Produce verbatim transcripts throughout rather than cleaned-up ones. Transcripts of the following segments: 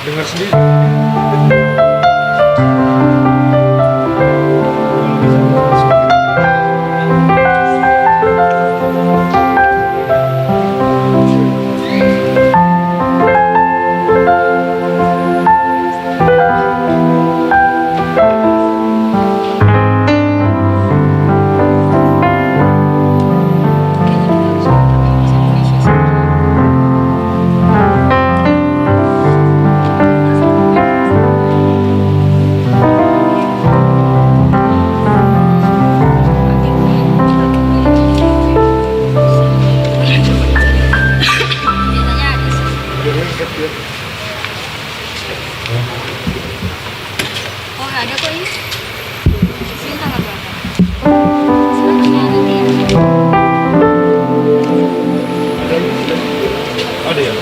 Dengar sendiri. Oh, ada kok ini. Ini tanggal berapa? Sebenarnya nanti ya. Ada ya?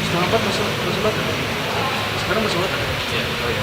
Setengah empat masuk, masuk batu. Sekarang masuk batu. Iya. Oh, iya.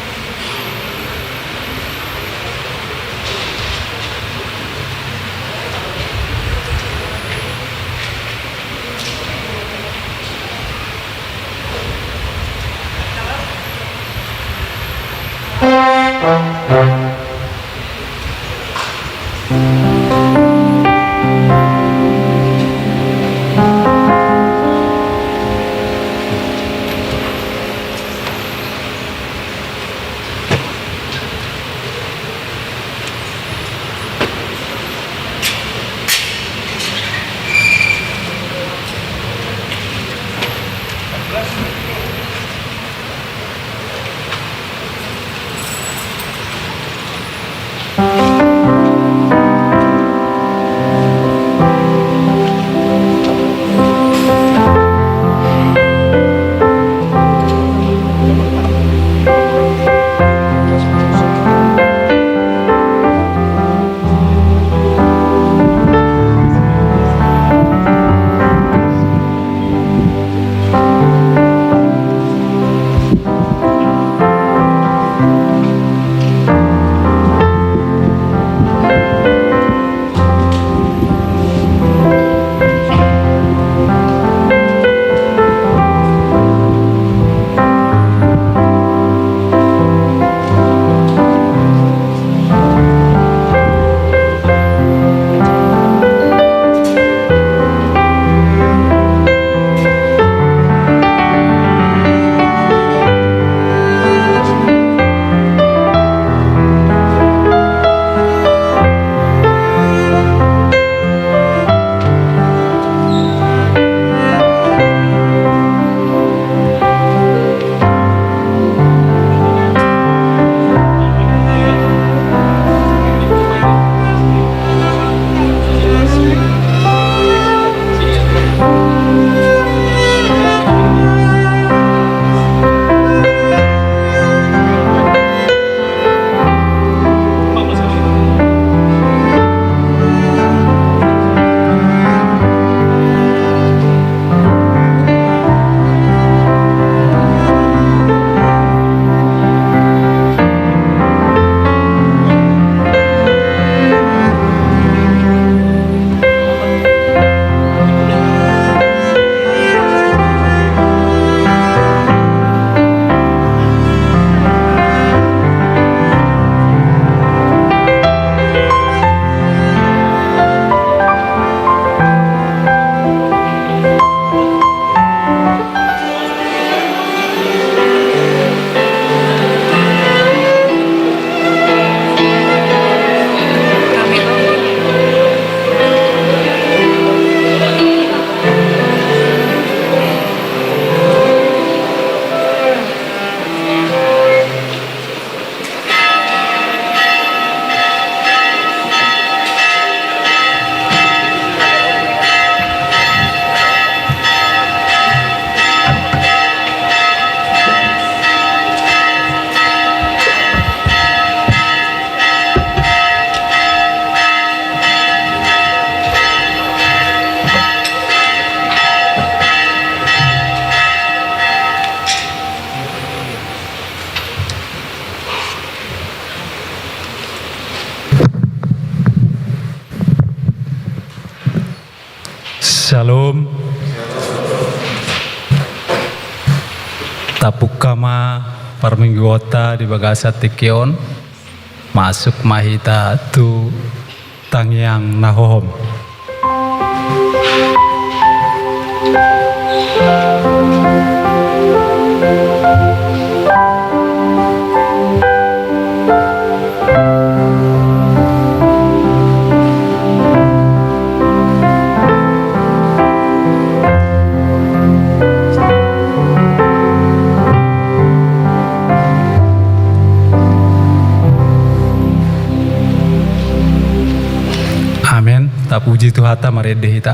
Tapungka ma parmingguonta di bagasan tingki on, masuk ma hita tu tangiang na hohom. Amen. Tapuji Tuhanta, marende hita.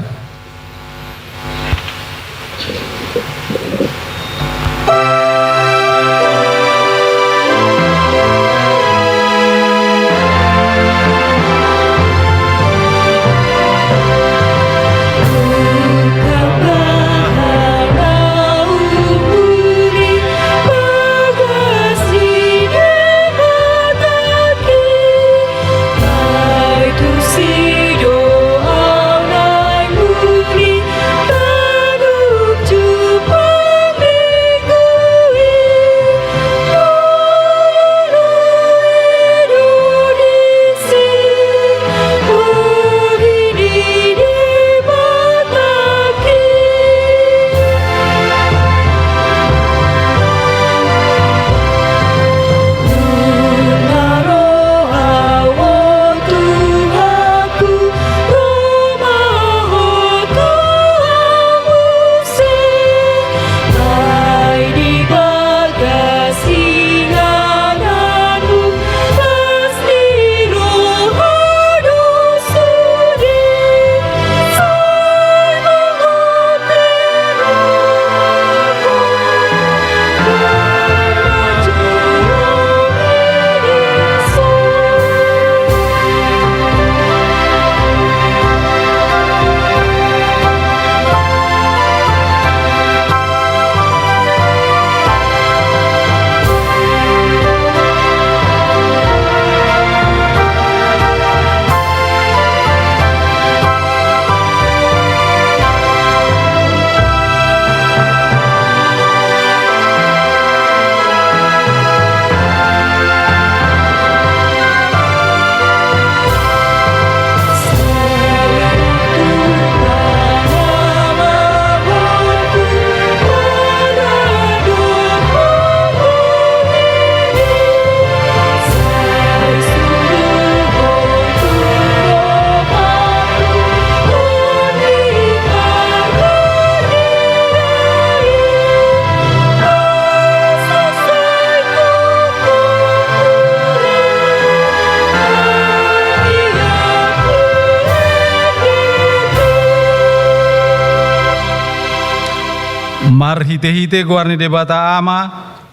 Marhitehite goar ni Debata Ama,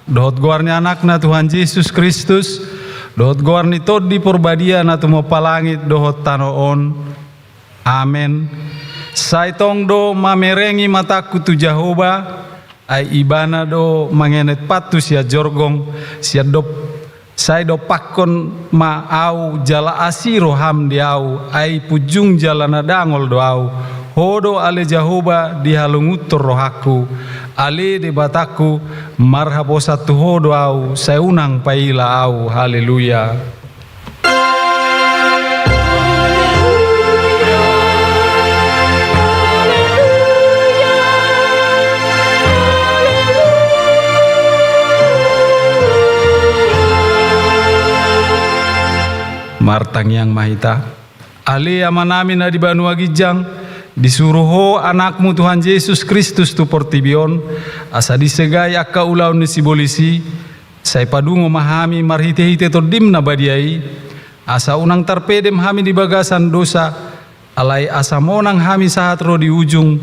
dohot goar ni Anakna Tuhan Jesus Kristus, dohot goar ni Tondi Porbadia na tumompa langit dohot tano on. Amen. Sai tong do mamerengi matangku tu Jahowa, ai Ibana do mangenet pantu sian jorgong, sian dop-, sai dompakkon ma ahu jala asi roham di ahu, ai punjung jala na dangol do ahu. Ho do ale Jahowa dihalungunhon rohangku, ale Debatangku, marhaposan tu Ho do ahu, sai unang paila ahu. Haleluya. Martangiang ma hita. Ale Amanami na di banua ginjang, disuru Ho Anakmu Tuhan Jesus Kristus tu portibi on, asa disegai angka ulaon ni sibolis i, sai padungo ma hami marhitehite Tondim na badia i, asa unang tarpedem hami di bagasan dosa, alai asa monang hami sahat ro di ujung,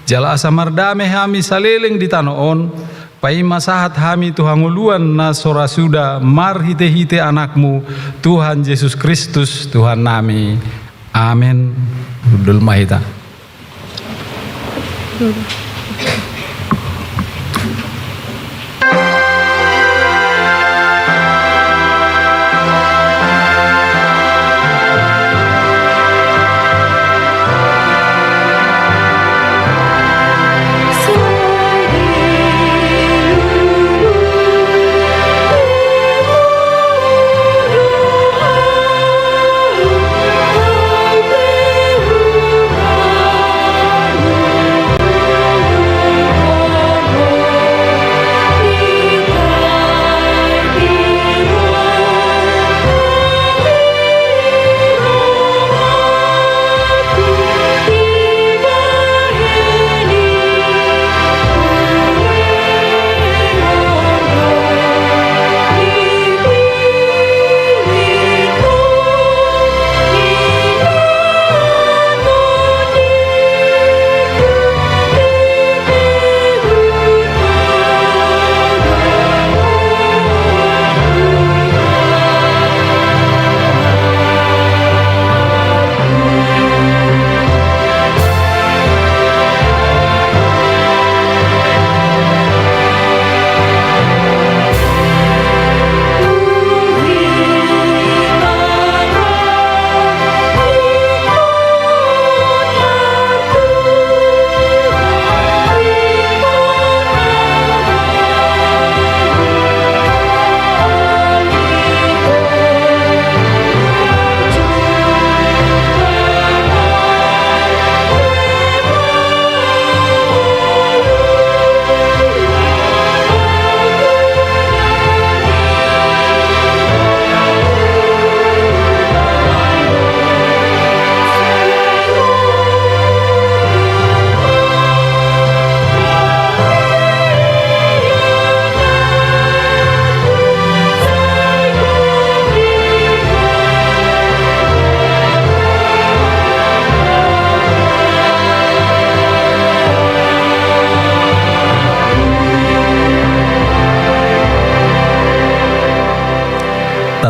jala asa mardame hami saleleng di tano on, paima sahat hami tu hangoluan na so ra suda marhitehite Anakmu, Tuhan Jesus Kristus, Tuhannami. Amen. Hundul ma hita.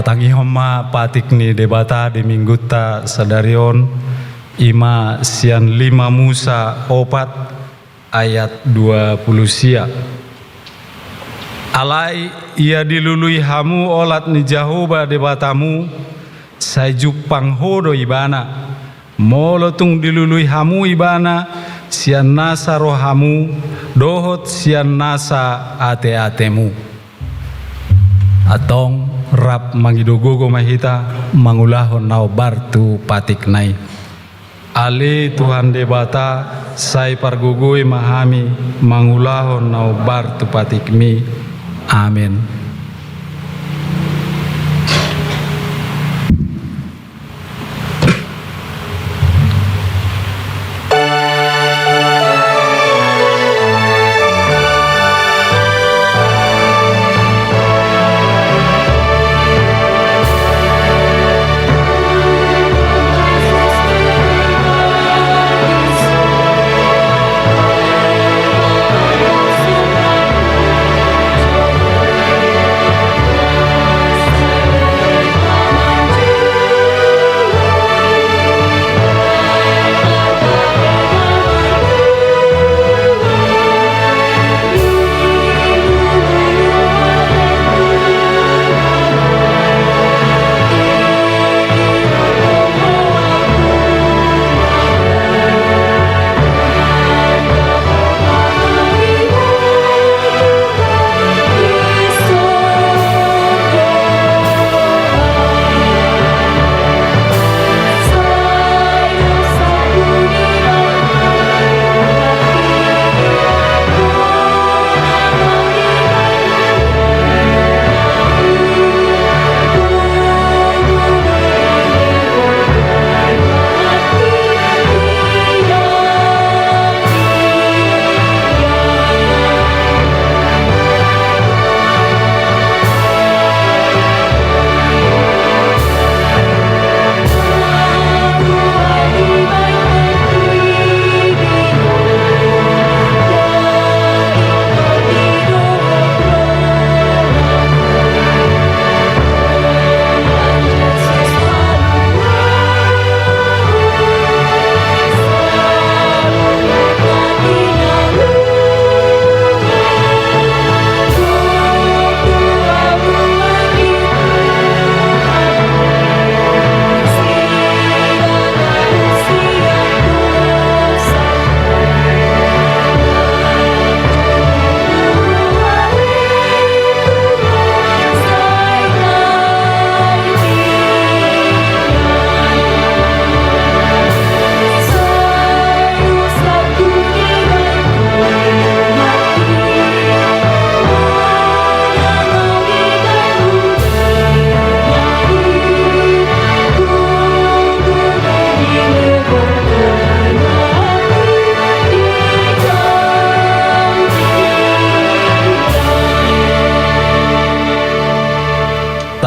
Tangihon ma patik ni Debata di minggunta sadari on, i ma sian lima Musa opat ayat dua puluh sia. Alai ia dilului hamu olat ni Jahowa Debatamu, sai jumpang ho do ibana. Molo tung dilului hamu ibana sian nasa rohamu dohot sian nasa ateatemu. Antong rap mangido gogo ma hita mangulahon na hombar tu patikna i. Ale Tuhan Debata, sai pargogoi ma hami mangulahon na hombar tu patikmi. Amen.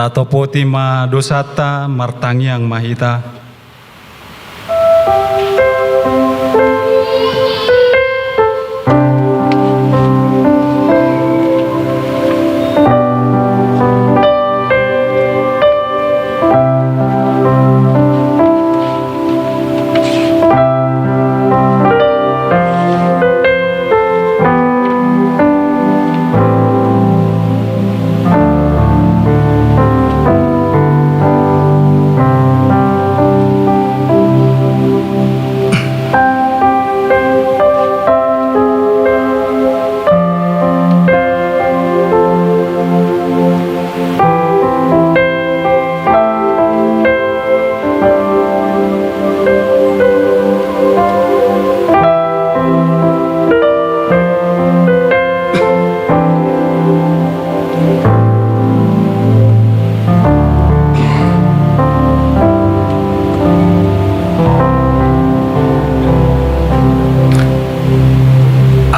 Tatopoti ma dosanta, martangiang ma hita.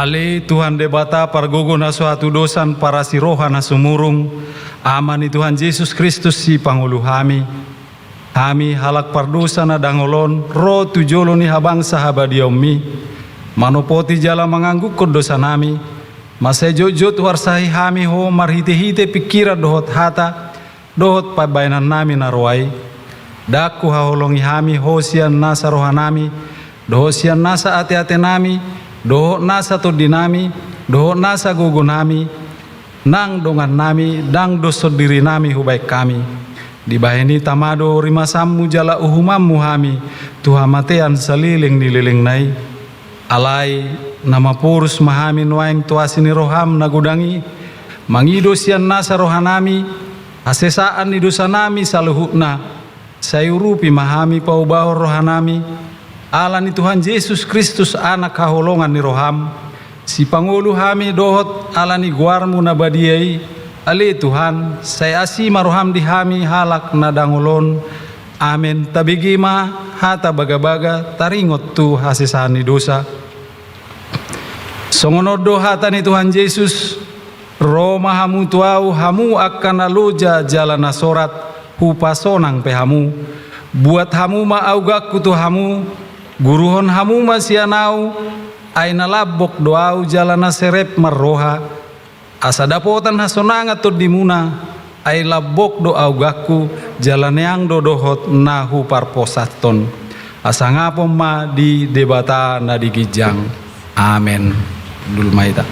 Ale Tuhan Debata, pargogo na so hatudosan, parasi roha na sumurung, Ama ni Tuhan Jesus Kristus, sipangolu hami. Hami halak pardosa na dangol on, ro tu jolo ni habangsa habadiaonmi, manopoti jala manganggukkon dosanami, ma sai jotjot huarsahi hami Ho marhitehite pingkiran dohot hata, dohot pambahenannami na roa i. Ndang huhaholongi hami Ho sian nasa rohanami, dohot sian nasa ateatenami, dohot nasa tondinami, dohot nasa gogonami, nang dongannami, ndang dos sondirinami hubahen hami. Dibahen i tama do rimasanmu jala uhumanmu hami tu hamatean saleleng ni lelengna i. Alai na maporus ma hami nuaeng tu asi ni roham na godang i, mangido sian nasa rohanami hasesaan ni dosanami saluhutna. Sai urupi ma hami paubahon rohanami, ala ni Tuhan Jesus Kristus, Anak haholongan ni roham, sipangolu hami dohot ala ni goarmu na badia i. Ale Tuhan, sai asi ma roham di hami halak na dangol on. Amen. Tabege ma hata bagabaga taringot tu hasesaan ni dosa. Songon on do hata ni Tuhan Jesus: Ro ma hamu tu Ahu, hamu angka na loja jala na sorat, hupasonang pe hamu. Buat hamu ma augangku tu hamu, guruhon hamu ma sian Ahu, ai na lambok do Ahu jala na serep marroha. Asa dapotan hasonangan tondimuna, ai lambok do augangku, jala neang do dohot na huparposathon. Hasangapon ma di Debata na di ginjang. Amen. Hundul ma hita.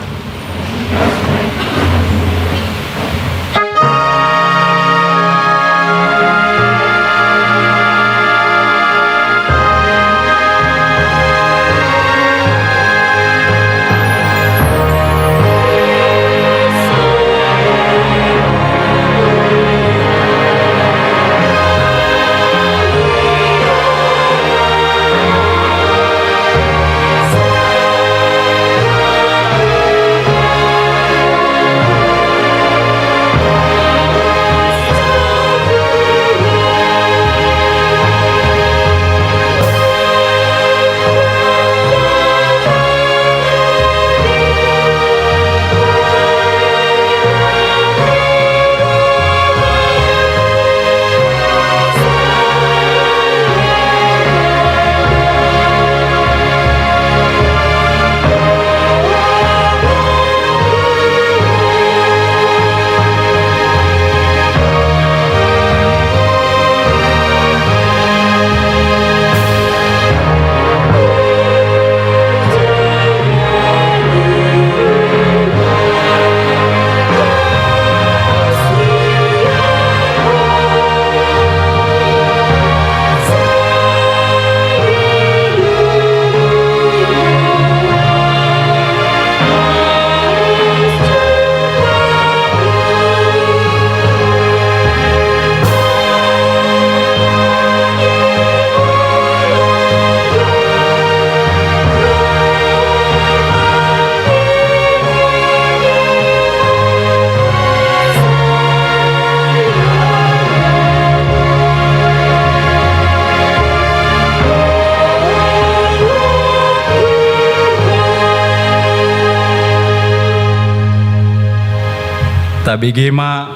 Tabege ma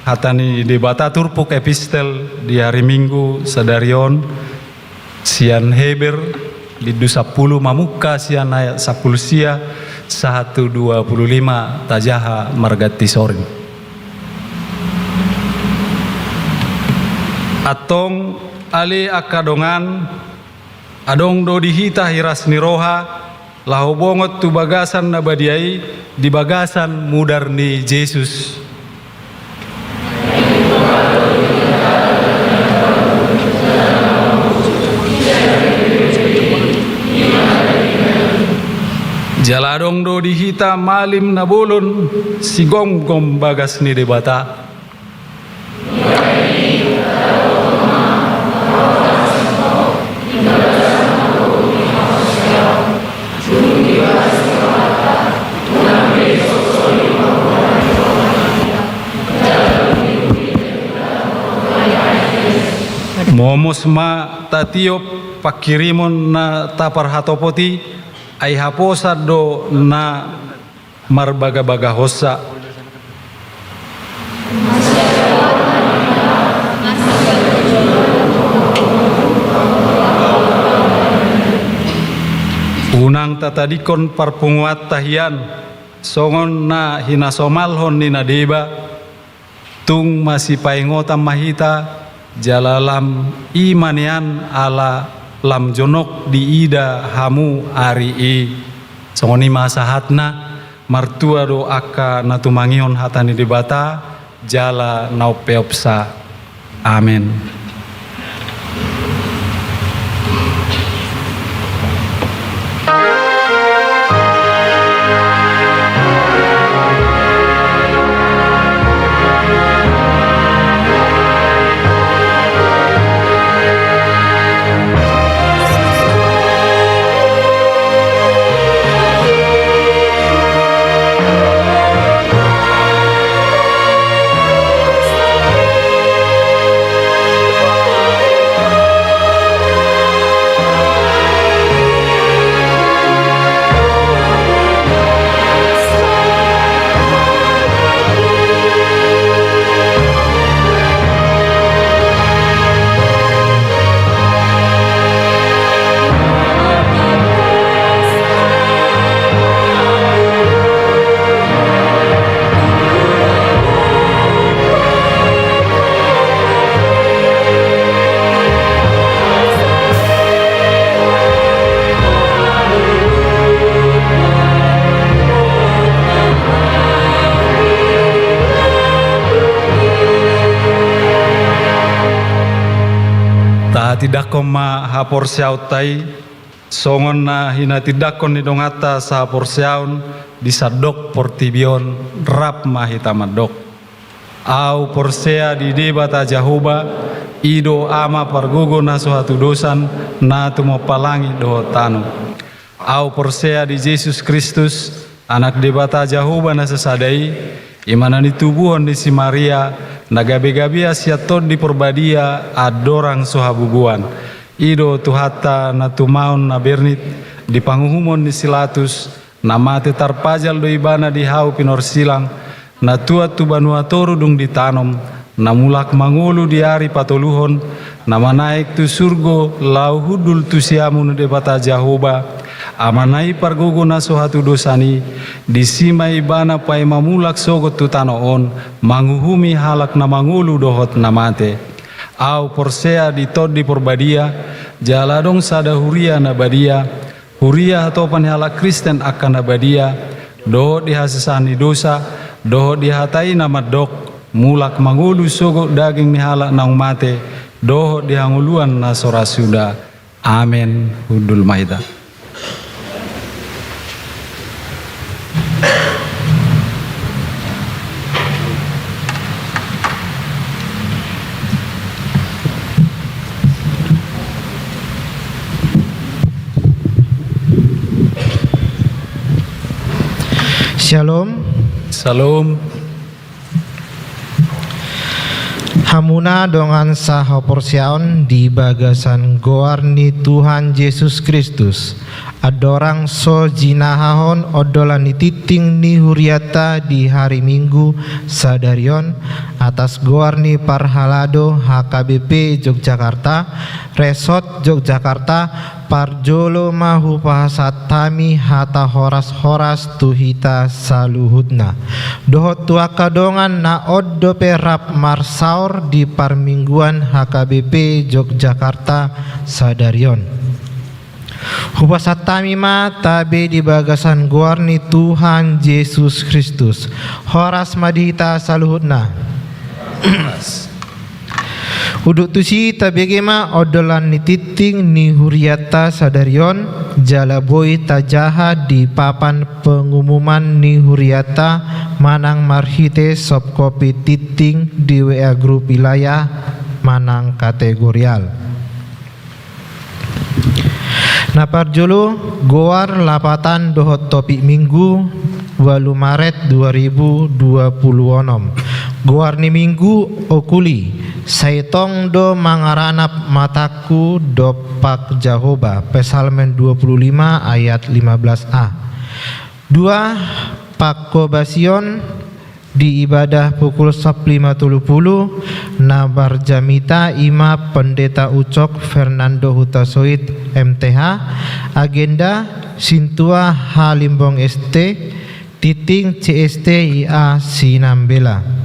hata ni Debata turpuk epistel di ari Minggu sadari on, sian Heber, bindu sampulu, mamungka sian ayat sampulu sia sahat tu dua pulu lima, tajaha marganti soring. Antong, ale angka dongan, adong do di hita hiras ni roha, laho bongot tu bagasan na badia i, di bagasan mudar ni Jesus. Jala adong do di hita malim na bolon, sigomgom bagas ni Debata. Momos ma tatiop pangkirimon na taparhatopot i, ai haposan do na marbagabagahonsa. Unang tatadingkon parpunguanta hian, songon na hinasomalhon ni na deba, Tung masipaingotan ma hita, jala lam i ma nian ala lam jonok diida hamu ari i. Songon i ma sahatna, martua do angka na tumangihon hata ni Debata, jala na umpeopsa. Amen. Tahatindangkon ma haporseaonta i, songon na hinatindangkon ni donganta sahaporseaon di sandok portibi on. Rap ma hita mandok. Ahu porsea di Debata Jahowa, i do Ama pargogo na so hatudosan, na tumompa langit dohot tano. Ahu porsea di Jesus Kristus, Anak Debata Jahowa na sasada i, i ma na nitubuhon ni si Maria, na gabe-gabean sian Tondi Porbadia, andorang so habubuan. I do Tuhanta na tumaon na bernit, di panguhumon ni si Latus, na mate tarpajal do Ibana di hau pinorsilang, na tuat tu banua toru dung ditanom, na mulak mangolu di ari patoluhon, na manaek tu surgo laho hundul tu siamun ni Debata Jahowa, Amana i pargogo na so hatudosan i, disi ma Ibana paima mulak sogot tu tano on, manguhumi halak na mangolu dohot na mate. Ahu porsea di Tondi Porbadia, jala adong sada huria na badia, huria hatopan ni halak Kristen angka na badia, dohot di hasesaan ni dosa, dohot di hata i na mandok, mulak mangolu sogot daging ni halak naung mate, dohot di hangoluan na so ra suda. Amen. Hundul ma hita. Syalom. Syalom. Hamuna dongan sahaporseaon di bagasan goar ni Tuhan Jesus Kristus, andorang so jinahahon ondolan ni tingting ni hurianta di hari Minggu sadari on, atas goar ni parhalado H K B P Yogyakarta, Resort Yogyakarta, parjolo ma hupasahat hami hata horas-horas tu hita saluhutna, dohot tu angka dongan na on dope rap marsaor di parmingguan H K B P Yogyakarta sadari on. Hupasahat hami ma tabe di bagasan goar ni Tuhan Jesus Kristus. Horas ma di hita saluhutna. Udut tusi tabege ma ondolan ni tingting ni hurianta sadari on, jala boi tajaha di papan pengumuman ni hurianta manang marhite soft copy tingting di W A grup wilayah manang kategorial. Na parjolo, goar lapatan dohot topik Minggu, ualu Maret dua ribu dua puluh onom. Goar ni Minggu: Oculi, sai tong do mangaranap matangku dompak Jahowa, Psalmen dua puluh lima ayat lima belas a. Dua, panghobasion, di ibadah pukul sampulu lima tolu pulu, na marjamita i ma Pendeta Ucok Fernando Hutasoit, M T H, agenda: Sintua Halimbong S T, tingting C S T I A Sinambela.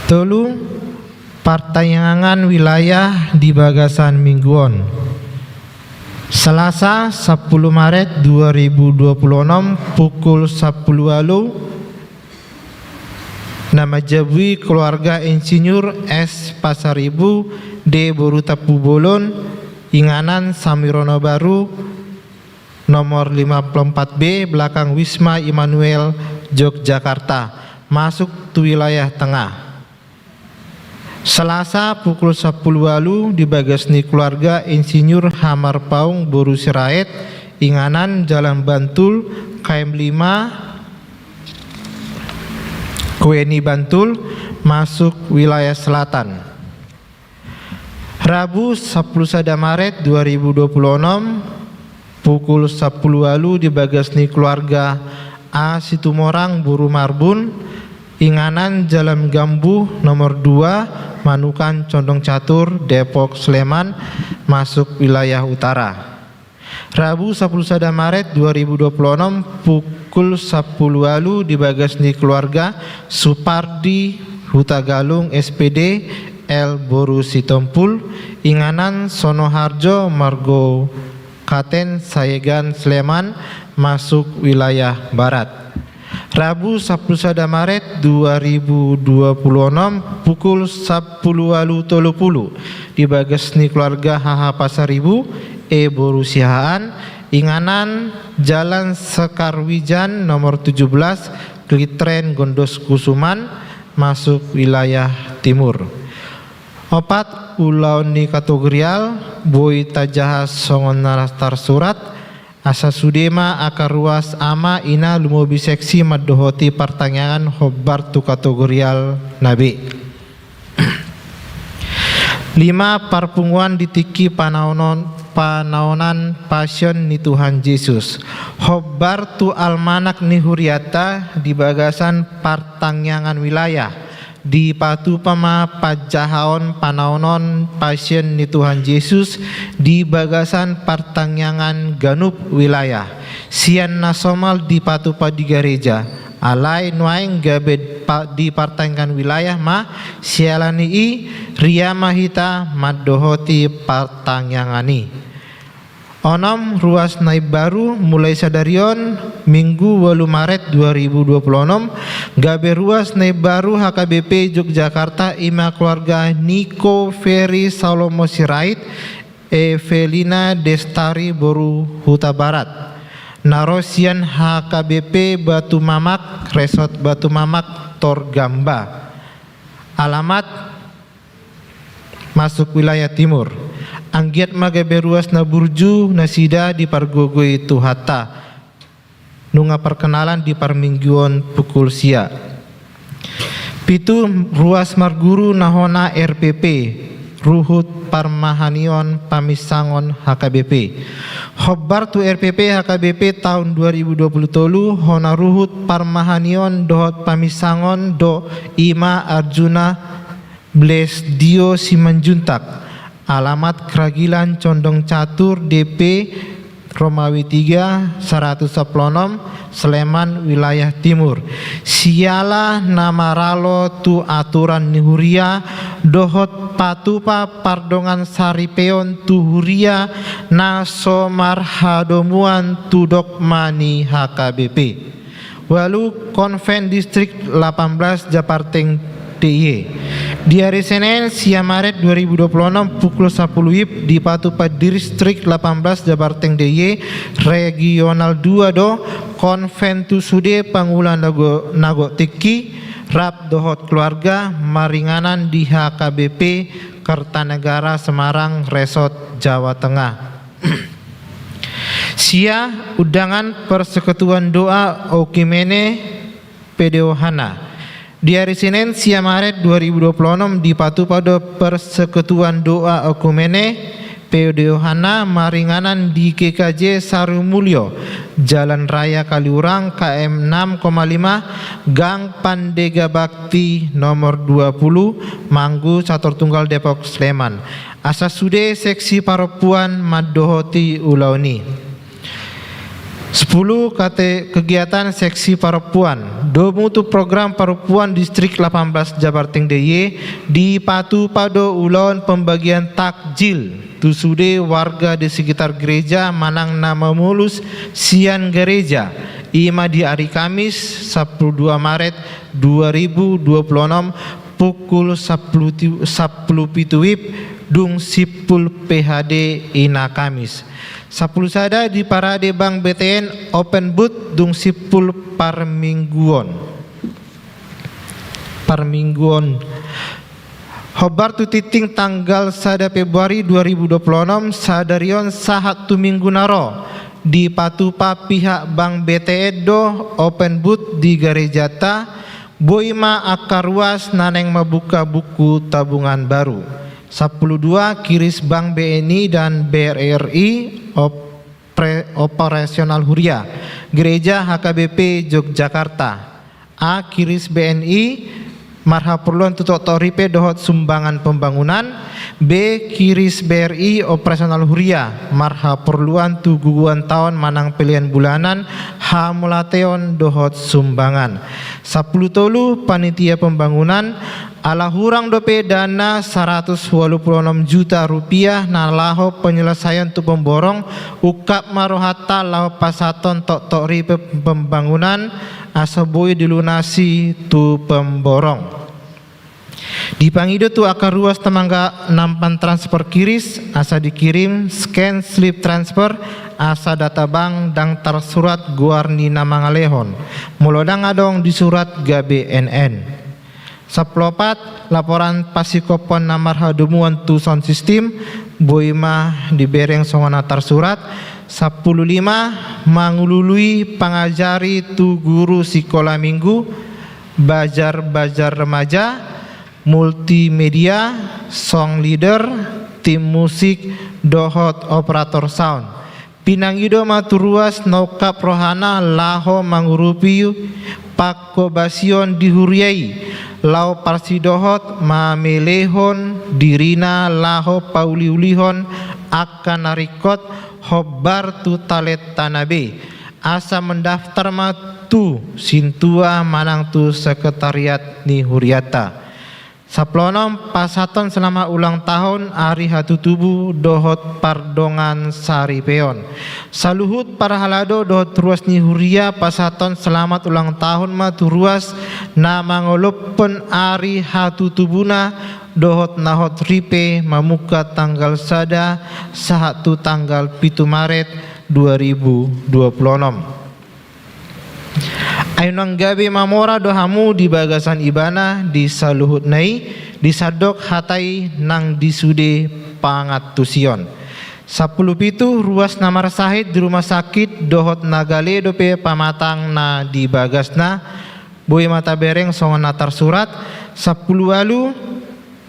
Tolu, partangiangan wilayah di bagasan minggu on. Selasa, sampulu Maret dua ribu dua puluh enam, pukul sampulu ualu, na manjabui keluarga Insinyur S Pasaribu D boru Tampubolon, inganan Samirono Baru, nomor lima puluh empat B, belakang Wisma Immanuel, Yogyakarta, masuk tu wilayah tengah. Selasa pukul sampulu ualu di bagas ni keluarga Insinyur H Marpaung boru Sirait, inganan Jalan Bantul, K M lima, Kueni Bantul, masuk wilayah selatan. Rabu sampulu sada Maret dua ribu dua puluh enam, pukul sampulu ualu di bagas ni keluarga A Situmorang boru Marbun, inganan Jalan Gambuh nomor dua, Manukan Condong Catur, Depok, Sleman, masuk wilayah utara. Rabu sampulu sada Maret dua ribu dua puluh enam, pukul sampulu ualu di bagas ni keluarga Supardi Hutagalung S P D L boru Sitompul, inganan Sonoharjo margo Katen Sayegan Sleman, masuk wilayah barat. Rabu sampulu sada Maret dua ribu dua puluh enam, pukul sampulu ualu tolu pulu, di bagas ni keluarga H H Pasaribu E boru Siahaan, inganan Jalan Sekar Wijan nomor tujuh belas, Klitren Gondos Kusuman, masuk wilayah timur. Opat, ulaon ni kategorial, boi tajaha songon na tarsurat, asa sude ma angka ruas ama ina lumobi seksi mandohoti partangiangan hombar tu kategorial na B. Lima, parpunguan di tingki panaonon, panaonan Pasion ni Tuhan Jesus. Hombar tu almanak ni hurianta di bagasan partangiangan wilayah. Dipatupa ma panjahaon panaonon Pasion ni Tuhan Jesus di bagasan partangiangan ganup wilayah. Sian na somal dipatupa di gareja, alai nuaeng gabe pa-, di partangiangan wilayah ma, siala ni i ria ma hita mandohoti partangiangan i. Onom, ruas na imbaru, mulai sadari on, Minggu ualu Maret dua ribu dua puluh enam, gabe ruas na imbaru H K B P Yogyakarta, i ma keluarga Niko Ferry Salomo Sirait, Evelina Destari boru Hutabarat, na ro sian H K B P Batu Mamak, Resort Batu Mamak, Tor Gamba. Alamat masuk wilayah timur. Anggiat ma gabe ruas na burju nasida dipargogoi Tuhanta. Nunga parkenalan di parmingguon pukul sia. Pitu, ruas marguru na hona R P P, ruhut parmahanion paminsangon H K B P. Hombar tu R P P H K B P taon dua ribu dua puluh tolu, hona ruhut parmahanion dohot paminsangon do, i ma Arjuna Blesdio Simanjuntak, alamat Kragilan Condong Catur, D P Romawi tiga, saratus sampulu onom, Sleman, wilayah timur. Siala na maralo tu aturan ni huria dohot patupa pardongan saripeon tu huria na so marhadomuan tu dogma ni H K B P. Ualu, Konven Distrik delapan belas Jabarteng D I E. Di ari Senen, sia Maret dua ribu dua puluh enam, pukul sampulu WIB, dipatupa Distrik delapan belas Jabarteng D I E, Regional dua do, konven tu sude pangula na gok, na gok tingki, rap dohot keluarga, maringanan di H K B P Kertanegara Semarang, Resort Jawa Tengah. Sia, undangan Persekutuan Doa Oekumene P D O Hana. Di ari Senen, sia Maret dua ribu dua puluh enam, dipatupa do Persekutuan Doa Oekumene P D O Hana maringanan di G K J Sarimulyo, Jalan Raya Kaliurang, K M enam koma lima, Gang Pandega Bakti nomor dua puluh, Manggu, Sator Tunggal, Depok, Sleman. Asa sude seksi parompuan mandohoti ulaon i. Sepuluh, kate-, kegiatan seksi parompuan. Domu tu program parompuan Distrik delapan belas Jabarteng D I Y, dipatupa do ulaon pembagian takjil tu sude warga di sekitar gereja manang na mamolus sian gareja, i ma di ari Kamis, sampulu dua Maret dua ribu dua puluh enam, pukul sampulu ti-, sampulu pitu WIB, dung simpul P H D Ina Kamis. Sampulu sada, di parade Bank B T N, open booth, dung simpul parmingguon. Parmingguon. Hombar tu tingting tanggal sada Februari dua ribu dua puluh enam, sadari on sahat tu minggu na ro, dipatupa pihak Bank B T N do open booth di garejata, boi ma angka ruas na naeng mambuka buku tabungan baru. Sampulu dua, kiris Bank B N I dan B R R I, op-, pre-, operasional huria, Gereja H K B P Yogyakarta. A, kiris B N I marhaporluan tu toktok ripe dohot sumbangan pembangunan. B, kiris B R I operasional huria marhaporluan tu guguan taon manang pelean bulanan, hamauliateon dohot sumbangan. Sampulu tolu, panitia pembangunan. Ala hurang dope dana saratus ualu pulu onom juta rupiah na laho penyelesaian tu pemborong, ungkap ma rohanta laho pasahathon toktok ripe pembangunan asa boi dilunasi tu pemborong. Dipangido tu angka ruas na mangga-, na mantransfer kiris asa dikirim scan slip transfer asa data bank ndang tarsurat goar ni na mangalehon. Molo ndang adong di surat gabe N N. Sampulu opat, laporan pasikophon na marhadomuan tu sound system, boi ma dibereng songon na tarsurat. Sampulu lima, mangulului pangajari tu guru sikola minggu, bazar-bazar remaja, multimedia, song leader, tim musik, dohot operator sound. Pinangido ma tu ruas na ungkap rohana laho mangurupi panghobasion di huria i, laho parsidohot mamelehon dirina laho pauliulihon angka na ringkot hombar tu talentana be, asa mendaftar ma tu sintua manang tu sekretariat ni huriata. Sampulu onom, pasahathon selamat ulang tahun, ari hatutubu dohot pardongan saripeon. Saluhut parhalado dohot ruas ni huria pasahathon selamat ulang tahun ma tu ruas na mangolophon ari hatutubuna dohot na hot ripe mamungka tanggal sada sahat tu tanggal pitu Maret dua ribu dua puluh onom. Ai unang gabe mamora do hamu di bagasan Ibana di saluhutna i, di sandok hata i nang di sude pangantusion. Sampulu pitu, ruas na marsahit di rumah sakit dohot na gale dope pamatangna di bagasna, boi ma tabereng songon na tarsurat. Sampulu ualu,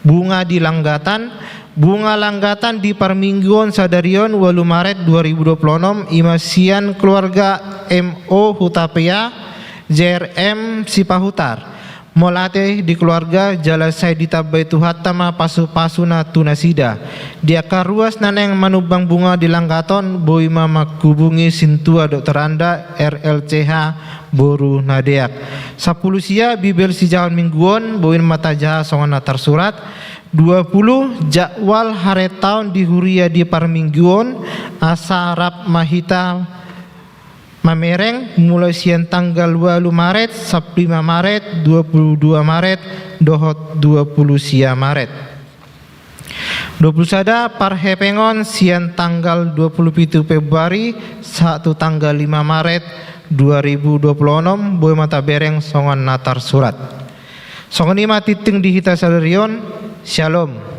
bunga di langgatan. Bunga langgatan di parmingguon sadari on, ualu Maret dua ribu dua puluh onom, i ma sian keluarga M O Hutapea, J R M Sipahutar. Mauliate di keluarga, jala sai ditambai Tuhanta ma pasupasuna tu nasida. Di angka ruas na naeng manumbang bunga di langgaton, boi ma manghubungi sintua dokter anda, R L C H, boru na deak. Sampulu sia, Bibel sijahaon mingguon, boi ma tajaha songon na tarsurat. Dua puluh, jadwal haretaon di huria di parmingguon, asa rap ma hita mamereng, mulai sian tanggal ualu Maret, sampulu lima Maret, dua puluh dua Maret, dohot dua puluh sia Maret. Dua puluh sada, parhepengon sian tanggal dua puluh pitu Februari sahat tu tanggal lima Maret dua ribu dua puluh onom, boi ma tabereng songon na tarsurat. Songon i ma tingting di hita sadari on. Syalom.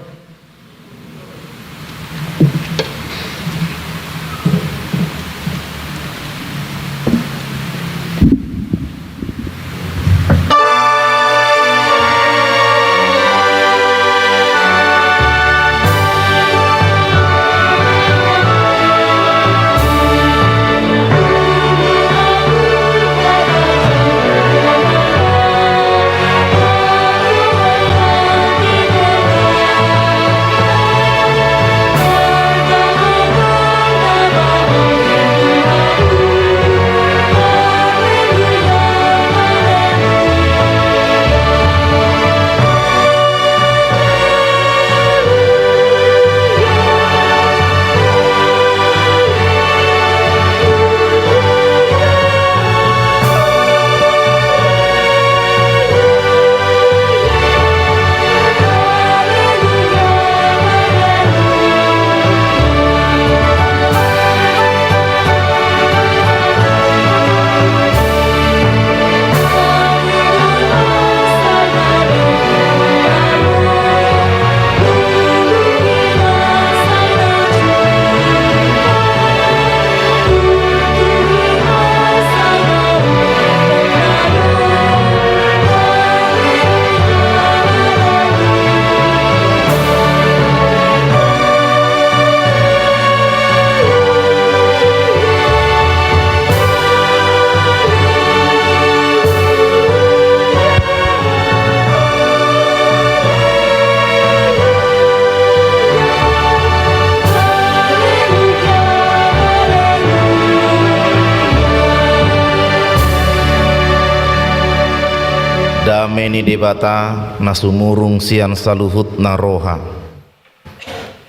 Dame ni Debata na sumurung sian saluhut na roha,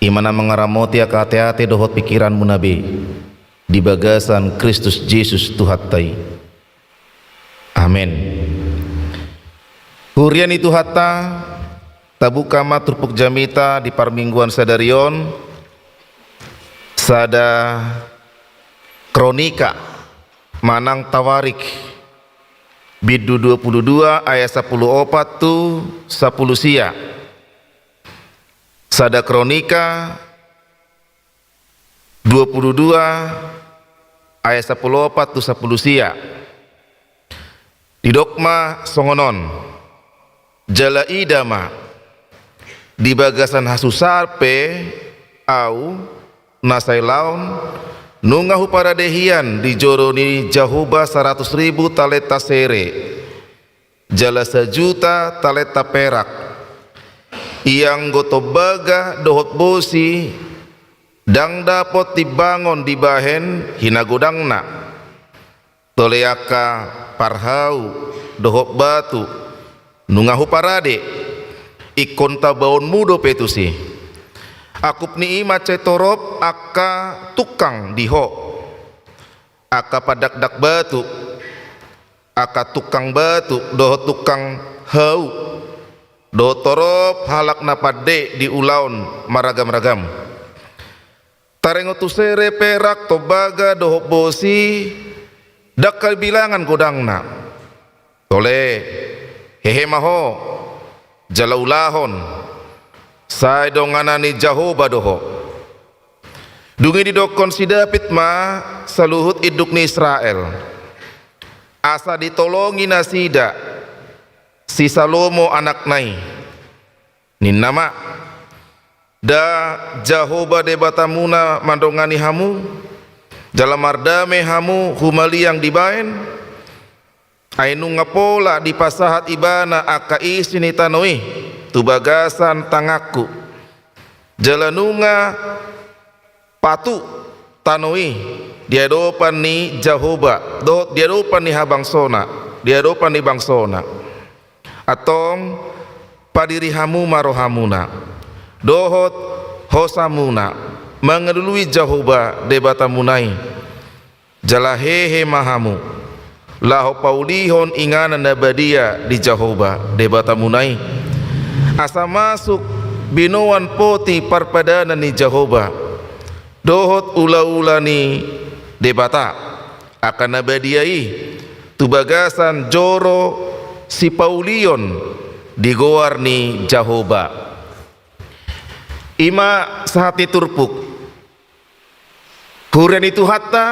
i ma na mangaramoti angka ateate dohot pingkiranmuna be di bagasan Kristus Jesus Tuhanta i. Amen. Huria ni Tuhanta, tabuka ma turpuk jamita di parmingguan sadari on, sada Kronika manang Tawarik, bindu dua puluh dua ayat sapuluh opat tu sapuluh sia. Sada Kronika dua puluh dua ayat sapuluh opat tu sapuluh sia. Didok ma songon on: Jala ida ma, di bagasan hasusaan pe ahu na sai laon, nunga huparade hian di joro ni Jahowa saratus ribu talenta sere, jala sajuta talenta perak. Ianggo tombaga dohot bosi ndang dapot timbangon dibahen hinagodangna. Tole angka parhau dohot batu nunga huparade, ingkon tabaonmu dope tusi. Angkup ni i mansai torop angka tungkang di ho, angka pandakdak batu, angka tungkang batu dohot tungkang hau, dohot torop halak na pande di ulaon maragamragam. Taringot tu sere, perak, tombaga dohot bosi, ndang habilangan godangna. Tole, hehe ma ho, jala ulahon, sai donganan ni Jahowa do ho. Dung i didokkon si David ma saluhut induk ni Israel, asa ditolongi nasida si Salomo anakna i. Ninna ma: Nda Jahowa Debatamuna mandongani hamu, jala mardame hamu humaliang dibahen? Ai nunga pola dipasahat Ibana angka isi ni tano i tu bagasan tanganku, jala nunga patu tano i di adopan ni Jahowa dohot di adopan ni habangsona, di adopan ni bangsona. Antong, padiri hamu ma rohamuna dohot hosamuna mangalului Jahowa Debatamuna i, jala hehe ma hamu laho paulihon inganan na badia di Jahowa Debatamuna i, asa masuk binoan poti parpadanan ni Jahowa dohot ulaula ni Debata angka na badia i tu bagasan joro sipaulion di goar ni Jahowa. I ma sahat ni turpuk. Huria ni Tuhanta,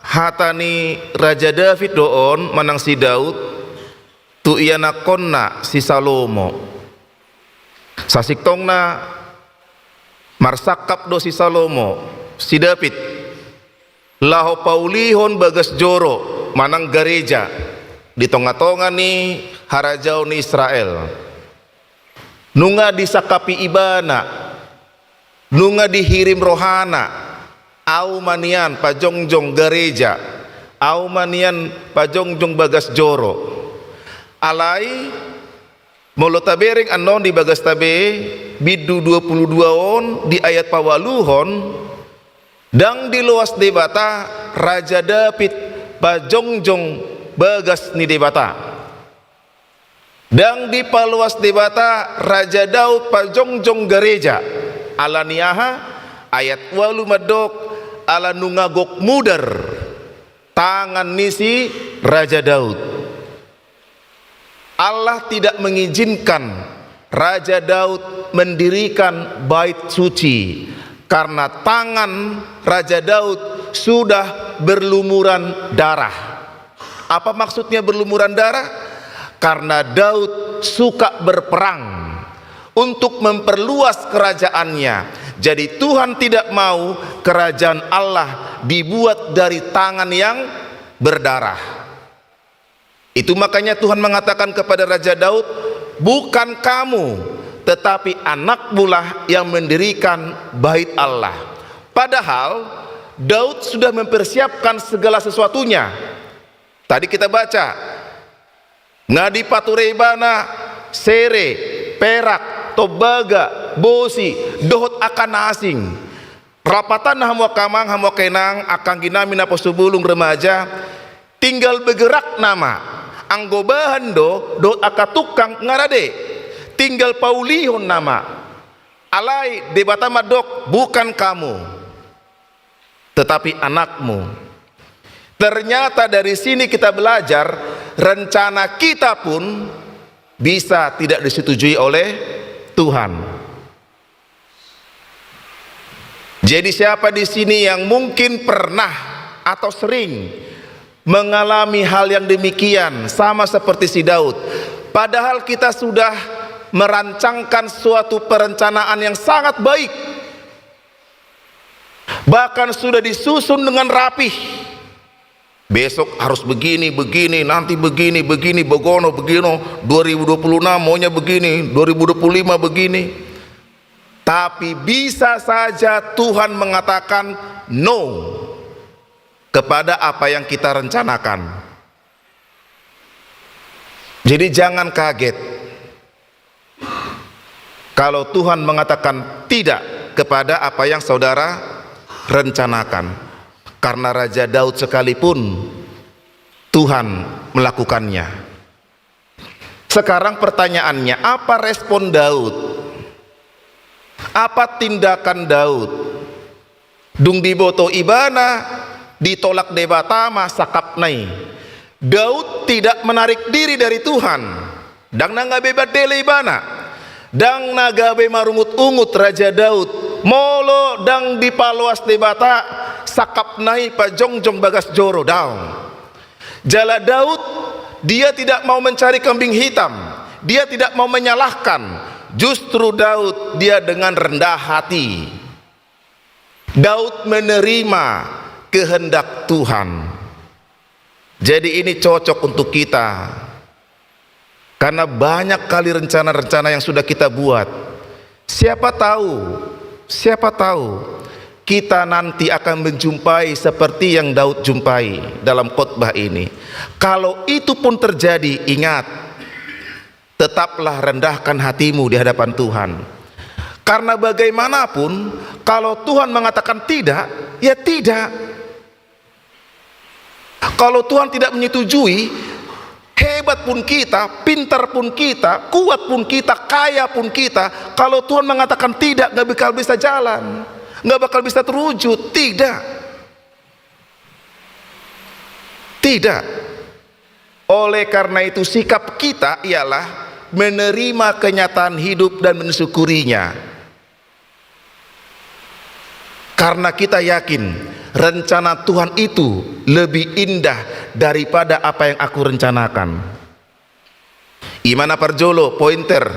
hata ni Raja David do on manang si Daud tu ianakkonna si Salomo. Sasintongna marsangkap do si Salomo, si David, laho paulihon bagas joro manang gareja di tongatonga ni harajaon ni Israel. Nunga disangkapi Ibana, nunga dihirim rohana, ahu ma nian pajongjong gareja, ahu ma nian pajongjong bagas joro. Alai molo tabereng annon di bagasta be, bindu dua puluh dua on di ayat paualuhon, ndang diloas Debata Raja David pajongjong bagas ni Debata. Ndang dipaloas Debata Raja Daud pajongjong gareja. Ala ni aha? Ayat ualu mandok: Ala nunga gok mudar tangan ni si Raja Daud. Allah tidak mengizinkan Raja Daud mendirikan bait suci karena tangan Raja Daud sudah berlumuran darah. Apa maksudnya berlumuran darah? Karena Daud suka berperang untuk memperluas kerajaannya. Jadi, Tuhan tidak mau kerajaan Allah dibuat dari tangan yang berdarah. Itu makanya Tuhan mengatakan kepada Raja Daud, "Bukan kamu, tetapi anakmulah yang mendirikan bait Allah." Padahal Daud sudah mempersiapkan segala sesuatunya. Tadi kita baca, Nga dipature ibana sere, perak, tombaga, bosi, dohot angka na asing. Rapatanna hamu angka amang, hamu angka inang, angka angginami naposobulung, remaja, tinggal begerak nama. Anggo bahan do dohot angka tungkang nga rade. Tinggal paulihon nama. Alai Debata mandok, bukan kamu, tetapi anakmu. Ternyata dari sini kita belajar, rencana kita pun bisa tidak disetujui oleh Tuhan. Jadi, siapa di sini yang mungkin pernah atau sering mengalami hal yang demikian, sama seperti si Daud? Padahal kita sudah merancangkan suatu perencanaan yang sangat baik, bahkan sudah disusun dengan rapih. Besok harus begini, begini, nanti begini, begini, begono, begini, dua ribu dua puluh enam maunya begini, dua ribu dua puluh lima begini. Tapi bisa saja Tuhan mengatakan no kepada apa yang kita rencanakan. Jadi, jangan kaget kalau Tuhan mengatakan tidak kepada apa yang saudara rencanakan. Karena Raja Daud sekalipun Tuhan melakukannya. Sekarang pertanyaannya, apa respon Daud? Apa tindakan Daud? Dung diboto ibana ditolak Debata ma sangkapna i. Daud tidak menarik diri dari Tuhan. Ndang na gabe bandele ibana. Ndang na gabe marungut-ungut Raja Daud. Molo ndang dipaloas Debata sangkapna i pajongjong bagas joro, daong. Jala Daud, dia tidak mau mencari kambing hitam. Dia tidak mau menyalahkan. Justru Daud, dia dengan rendah hati. Daud menerima kehendak Tuhan. Jadi, ini cocok untuk kita. Karena banyak kali rencana-rencana yang sudah kita buat. Siapa tahu, siapa tahu kita nanti akan menjumpai seperti yang Daud jumpai dalam khotbah ini. Kalau itu pun terjadi, ingat, tetaplah rendahkan hatimu di hadapan Tuhan. Karena bagaimanapun, kalau Tuhan mengatakan tidak, ya tidak. Kalau Tuhan tidak menyetujui, hebat pun kita, pintar pun kita, kuat pun kita, kaya pun kita, kalau Tuhan mengatakan tidak, nggak bakal bisa jalan, nggak bakal bisa terwujud. Tidak. Tidak. Oleh karena itu, sikap kita ialah menerima kenyataan hidup dan mensyukurinya. Karena kita yakin rencana Tuhan itu lebih indah daripada apa yang aku rencanakan. I ma na parjolo, pointer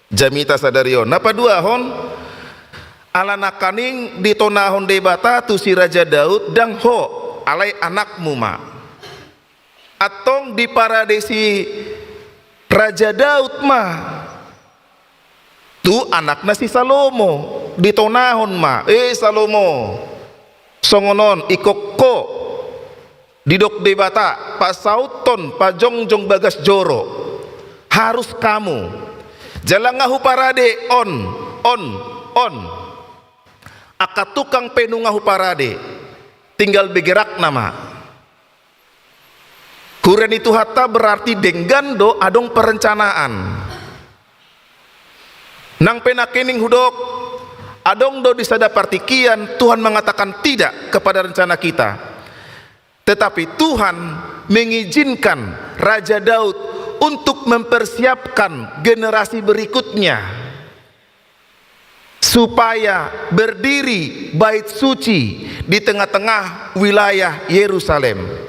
jamita sadari on. Na paduahon, ala nangkaning ditonahon Debata tu si Raja Daud, ndang ho, alai anakmu ma. Antong diparade si Raja Daud ma tu anakna si Salomo, ditonahon ma, "E Salomo, songon on, ingkon ho, didok Debata, pasauthon pajongjong bagas joro, harus kamu. Jala nga huparade on, on, on. Angka tungkang pe nunga huparade, tinggal begerak nama." Huria ni Tuhanta, berarti denggan do adong perencanaan. Nang pe nangkining hudok, adong do di sada partingkian Tuhan mengatakan tidak kepada rencana kita. Tetapi Tuhan mengizinkan Raja Daud untuk mempersiapkan generasi berikutnya supaya berdiri bait suci di tengah-tengah wilayah Yerusalem.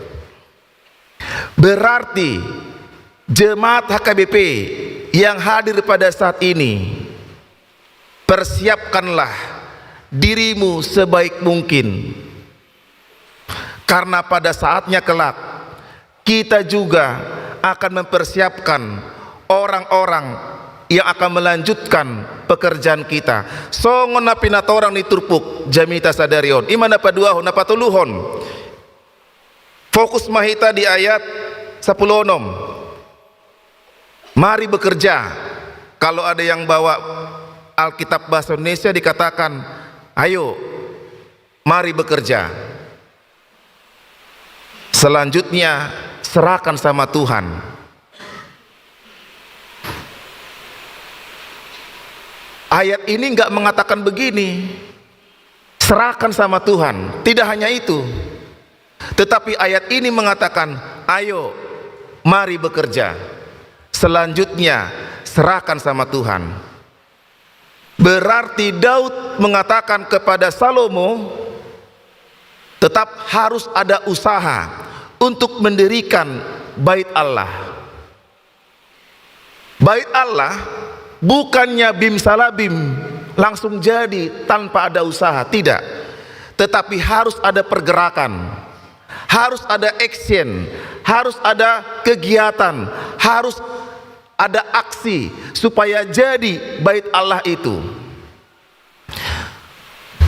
Berarti jemaat H K B P yang hadir pada saat ini, persiapkanlah dirimu sebaik mungkin. Karena pada saatnya kelak, kita juga akan mempersiapkan orang-orang yang akan melanjutkan pekerjaan kita. Songon na pinatorang ni turpuk jamita sadari on. I ma na paduahon, na patoluhon. Fokus ma hita di ayat sampulu onom. Mari bekerja. Kalau ada yang bawa Alkitab bahasa Indonesia dikatakan, "Ayo, mari bekerja." Selanjutnya, serahkan sama Tuhan. Ayat ini nggak mengatakan begini, "Serahkan sama Tuhan." Tidak hanya itu. Tetapi ayat ini mengatakan, "Ayo, mari bekerja." Selanjutnya, serahkan sama Tuhan. Berarti Daud mengatakan kepada Salomo, tetap harus ada usaha untuk mendirikan bait Allah. Bait Allah bukannya bim salabim langsung jadi tanpa ada usaha, tidak. Tetapi harus ada pergerakan, harus ada action, harus ada kegiatan, harus ada aksi supaya jadi bait Allah itu.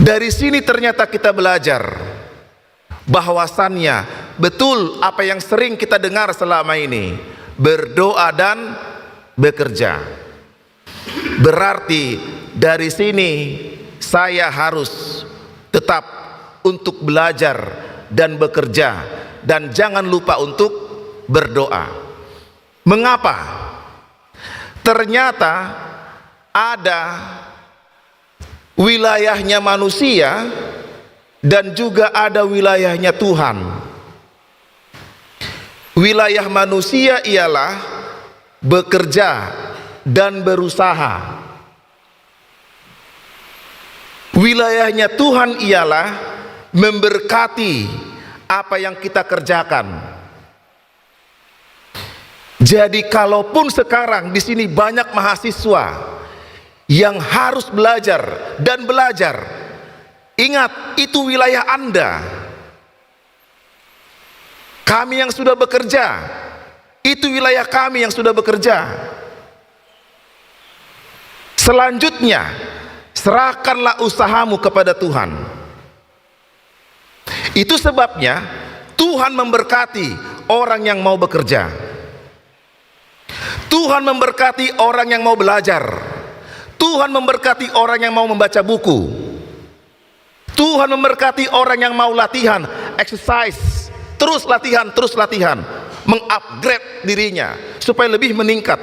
Dari sini ternyata kita belajar bahwasannya betul apa yang sering kita dengar selama ini, berdoa dan bekerja. Berarti dari sini saya harus tetap untuk belajar dan bekerja, dan jangan lupa untuk berdoa. Mengapa? Ternyata ada wilayahnya manusia dan juga ada wilayahnya Tuhan. Wilayah manusia ialah bekerja dan berusaha. Wilayahnya Tuhan ialah memberkati apa yang kita kerjakan. Jadi, kalaupun sekarang di sini banyak mahasiswa yang harus belajar dan belajar, ingat, itu wilayah Anda. Kami yang sudah bekerja, itu wilayah kami yang sudah bekerja. Selanjutnya, serahkanlah usahamu kepada Tuhan. Itu sebabnya Tuhan memberkati orang yang mau bekerja. Tuhan memberkati orang yang mau belajar. Tuhan memberkati orang yang mau membaca buku. Tuhan memberkati orang yang mau latihan, exercise, terus latihan, terus latihan, mengupgrade dirinya supaya lebih meningkat.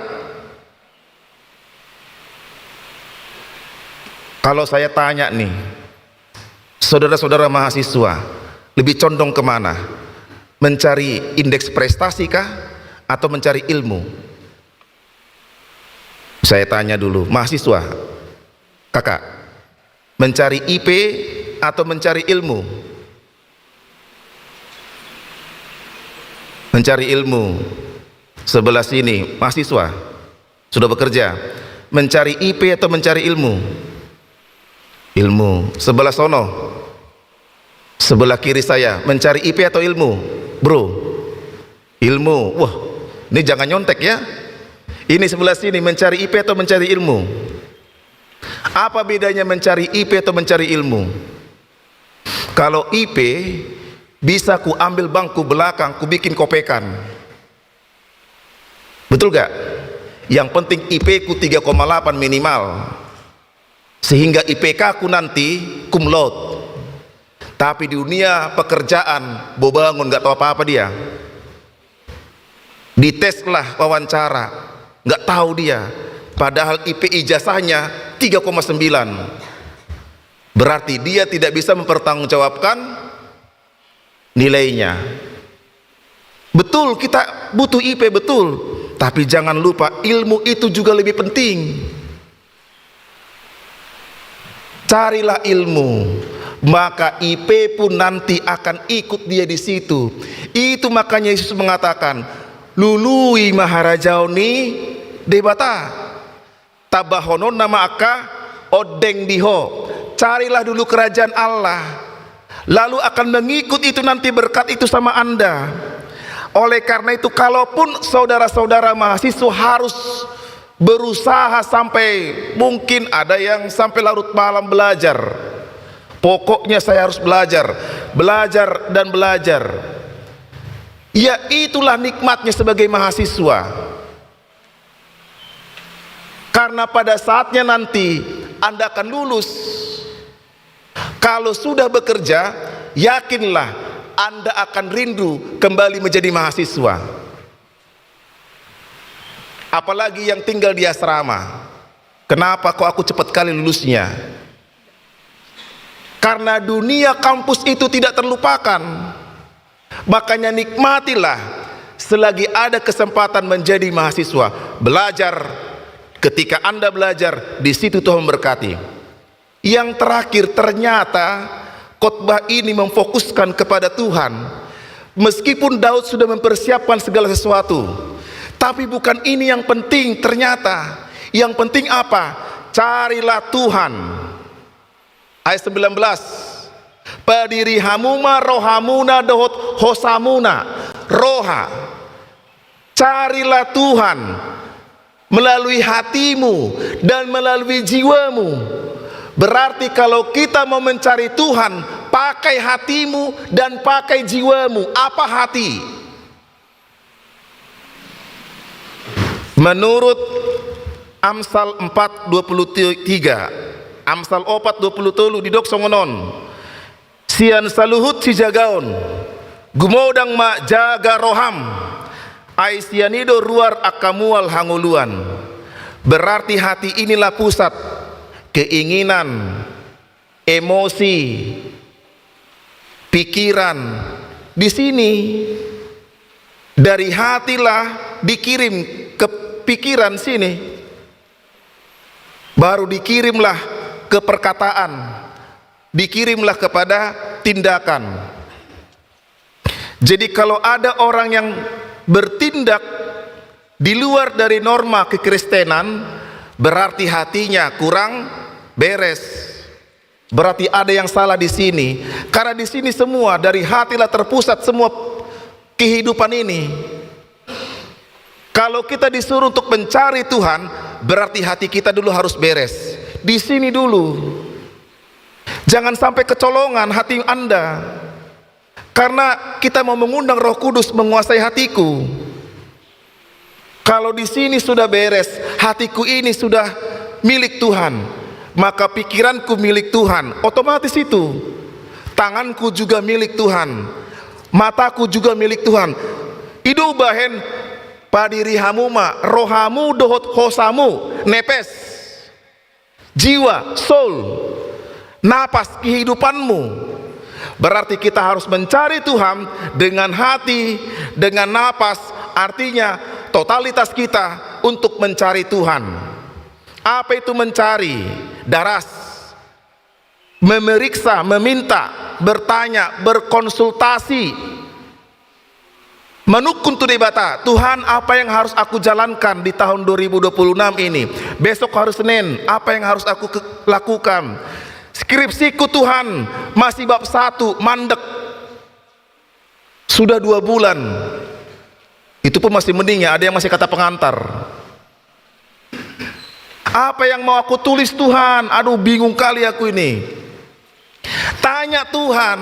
Kalau saya tanya nih, saudara-saudara mahasiswa, lebih condong kemana? Mencari indeks prestasi kah atau mencari ilmu? Saya tanya dulu, mahasiswa, kakak, mencari I P atau mencari ilmu? Mencari ilmu. Sebelah sini, mahasiswa, sudah bekerja. Mencari I P atau mencari ilmu? Ilmu. Sebelah sono, sebelah kiri saya, mencari I P atau ilmu? Bro, ilmu. Wah, ini jangan nyontek ya. Ini sebelah sini, mencari I P atau mencari ilmu? Apa bedanya mencari I P atau mencari ilmu? Kalau I P, bisa ku ambil bangku belakang, ku bikin kopekan. Betul gak? Yang penting I P ku tiga koma delapan minimal. Sehingga I P K ku nanti cum laude. Tapi di dunia pekerjaan, bobangun, gak tahu apa-apa dia. Diteslah wawancara, gak tahu dia. Padahal I P ijazahnya tiga koma sembilan. Berarti dia tidak bisa mempertanggungjawabkan nilainya. Betul, kita butuh I P, betul. Tapi jangan lupa, ilmu itu juga lebih penting. Carilah ilmu, maka I P pun nanti akan ikut dia di situ. Itu makanya Yesus mengatakan, "Lului ma harajaon ni Debata." Tambahononna ma angka ondeng di ho. Carilah dulu kerajaan Allah, lalu akan mengikut itu nanti berkat itu sama Anda. Oleh karena itu, kalaupun saudara-saudara mahasiswa harus berusaha sampai, mungkin ada yang sampai larut malam belajar, pokoknya saya harus belajar, belajar dan belajar. Ya, itulah nikmatnya sebagai mahasiswa. Karena pada saatnya nanti Anda akan lulus. Kalau sudah bekerja, yakinlah Anda akan rindu kembali menjadi mahasiswa. Apalagi yang tinggal di asrama. Kenapa kok aku cepat kali lulusnya? Karena dunia kampus itu tidak terlupakan. Makanya nikmatilah selagi ada kesempatan menjadi mahasiswa. Belajar, ketika Anda belajar, di situ Tuhan memberkati. Yang terakhir, ternyata khotbah ini memfokuskan kepada Tuhan. Meskipun Daud sudah mempersiapkan segala sesuatu, tapi bukan ini yang penting ternyata. Yang penting apa? Carilah Tuhan. Ayat sembilan belas. Padiri hamu ma rohamuna dohot hosamuna. Roha. Carilah Tuhan melalui hatimu dan melalui jiwamu. Berarti kalau kita mau mencari Tuhan, pakai hatimu dan pakai jiwamu. Apa hati? Menurut Amsal empat dua puluh tiga, Amsal opat dua puluh tolu didok songon on. Sian saluhut sijagaon, gumodang ma jaga roham, ai sian i do ruar angka mual hangoluan. Berarti hati inilah pusat keinginan, emosi, pikiran. Di sini, dari hatilah dikirim ke pikiran sini, baru dikirimlah ke perkataan, dikirimlah kepada tindakan. Jadi, kalau ada orang yang bertindak di luar dari norma kekristenan, berarti hatinya kurang beres. Berarti ada yang salah di sini. Karena di sini semua, dari hatilah terpusat semua kehidupan ini. Kalau kita disuruh untuk mencari Tuhan, berarti hati kita dulu harus beres. Di sini dulu. Jangan sampai kecolongan hati Anda. Karena kita mau mengundang Roh Kudus menguasai hatiku. Kalau di sini sudah beres, hatiku ini sudah milik Tuhan, maka pikiranku milik Tuhan, otomatis itu. Tanganku juga milik Tuhan, mataku juga milik Tuhan. I do umbahen padiri hamu ma rohamu dohot hosamu, nepes, jiwa, soul, napas kehidupanmu. Berarti kita harus mencari Tuhan dengan hati, dengan napas, artinya totalitas kita untuk mencari Tuhan. Apa itu mencari? Daras. Memeriksa, meminta, bertanya, berkonsultasi. Manungkun tu Debata, "Tuhan, apa yang harus aku jalankan di tahun dua ribu dua puluh enam ini? Besok hari Senin, apa yang harus aku ke-, lakukan? Skripsiku, Tuhan, masih bab satu, mandek. Sudah dua bulan." Itu pun masih mending ya, ada yang masih kata pengantar. "Apa yang mau aku tulis, Tuhan? Aduh, bingung kali aku ini." Tanya Tuhan,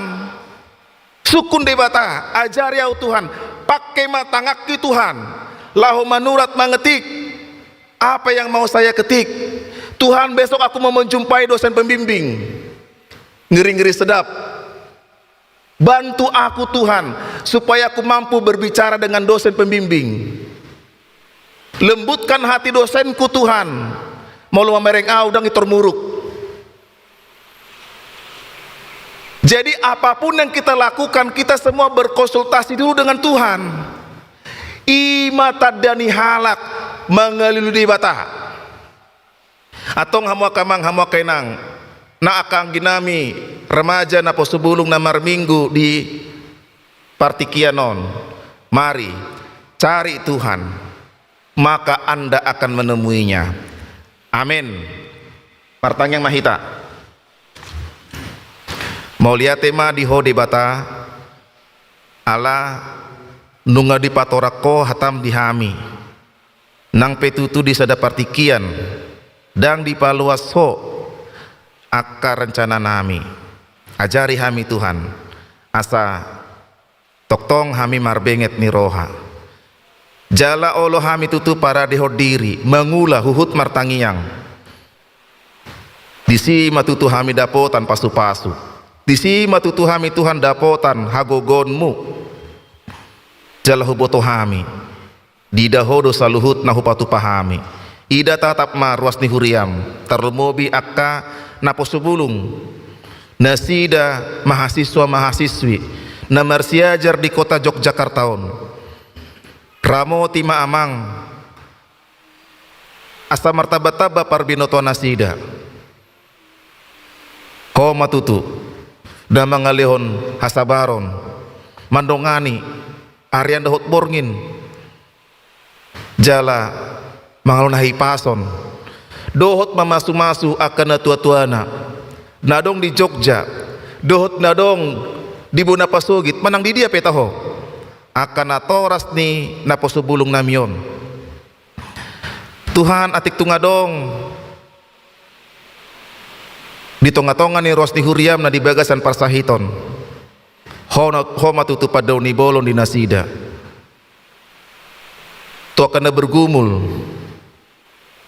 sungkun Debata, "Ajari au, Tuhan, pake ma tanganki, Tuhan, laho manurat, mangetik. Apa yang mau saya ketik? Tuhan, besok aku mau menjumpai dosen pembimbing." Ngeri-ngeri sedap. "Bantu aku, Tuhan, supaya aku mampu berbicara dengan dosen pembimbing. Lembutkan hati dosenku, Tuhan, molo mamereng au, ndang i tor muruk." Jadi, apapun yang kita lakukan, kita semua berkonsultasi dulu dengan Tuhan. I ma tanda ni halak mangalului Debata. Antong hamu angka amang, hamu angka inang, na angka anggi nami remaja naposobulung na marminggu di partingkian on, mari cari Tuhan, maka Anda akan menemuinya. Amin. Martangiang ma hita. Mauliate ma di Ho Debata, ala nunga dipatorang Ho hataM di hami. Nang pe tutu di sada partingkian, ndang dipaloas Ho angka rencana nami. Ajari hami, Tuhan, asa tongtong hami marbenget ni roha. Jala olo hami tutu paradehon diri, mangula huhut martangiang. Disi ma tutu hami dapotan pasupasu. Disi ma tutu hami Tuhan dapotan hagogoonMu. Jala huboto hami, diida Ho do saluhut na hupatupa hami. Ida tatap ma ruas ni huriaM, tarlumobi angka naposobulung, nasida mahasiswa-mahasiswi na marsiajar di kota Yogyakarta on. Ramoti ma Amang, asa martamba-tamba parbinotoan nasida. Ho ma tutu na mangalehon hasabaron, mandongani arian dohot borngin, jala mangalehon hahipason, dohot mamasu-masu angka natua-tuana na adong di Jogja, dohot na adong di bona pasogit, manang di dia pe taho, angka natoras ni naposobulungnami on. Tuhan, atik tung adong di tonga-tonga ni ruas ni huriaM na di bagasan parsahiton, Ho na, Ho ma tutu pandaon ni bolon di nasida. Tu angka na bergumul,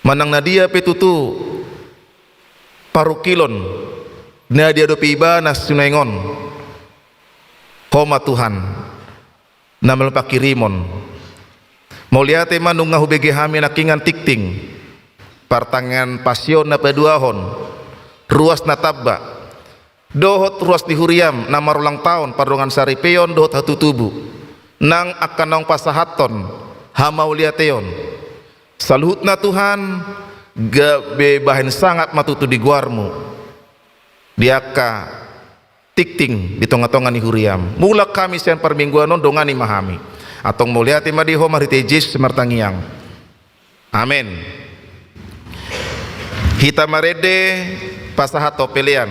manang na dia pe tutu parungkilon na diadopi ibana sinuaeng on, Ho ma Tuhan na malum pangkirimon. Mauliate ma nunga hubege hami nangkingan tingting partangiangan pasion na paduahon, ruas na tamba, dohot ruas ni huriaM na marulang taon pardongansaripeon dohot hatutubu, nang angka naung pasahathon hamauliateon. Saluhutna Tuhan, gabe bahen sangap ma tutu di goarMu di angka tingting di tonga-tonga ni huriaM. Mulak hami sian parmingguan on, dongani ma hami. Antong mauliate ma di Ho, marhite Jesus martangiang. Amen. Hita marende pasahat pelean.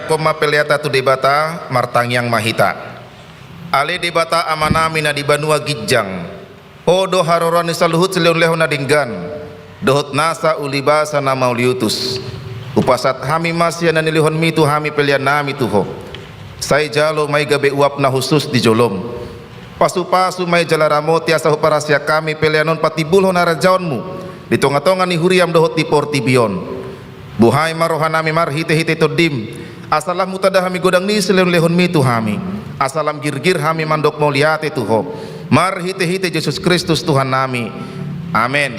Poma peleata tu Debata, martangiang ma hita. Ale Debata Amanami na di banua ginjang, Ho do haroroan ni saluhut silehonlehon na denggan, dohot nasa ulibasa na mauliutus. Hupasahat hami ma sian na nilehonmi tu hami peleannami tu Ho. Sai jalo ma i gabe uap na hushus di jolom. Pasupasu ma i jala ramoti asa huparasiak hami pelean on patimbulhon harajaonmu di tongatonga ni huriam dohot di portibi on. Buhai ma rohanami marhitehite Tondim, asa lam hutanda hami godang ni silehonlehonmi tu hami, asa lam girgir hami mandok mauliate tu Ho, marhitehite Jesus Kristus Tuhannami. Amen.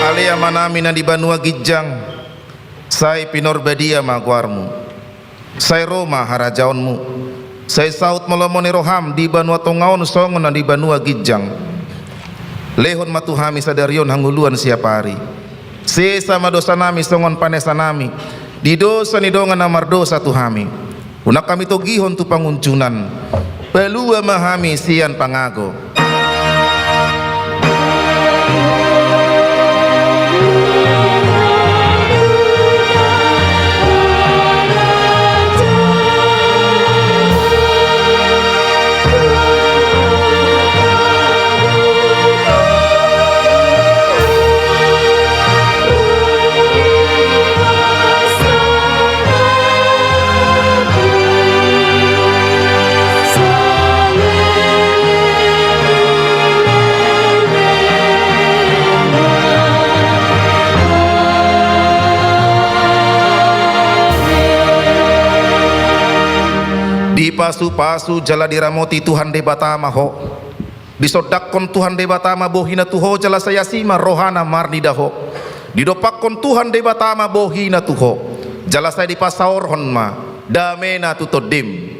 Ale Amanami na di banua ginjang, sai pinarbadia ma goarmu. Sai ro ma harajaonmu. Sai saut ma lomo ni roham di banua tonga on songon na di banua ginjang. Lehon ma tu hami sadari on hangoluan siapari. Sesa ma dosanami songon panesanami di dosa ni dongan na mardosa tu hami. Unang hami togihon tu pangunjunan. Palua ma hami sian pangago. Dipasupasu jala diramoti Tuhan Debata ma ho. Disondangkon Tuhan Debata ma bohina tu ho jala sai asi ma rohana marnida ho. Didompakkon Tuhan Debata ma bohina tu ho jala sai dipasaorhon ma damena tu tondim.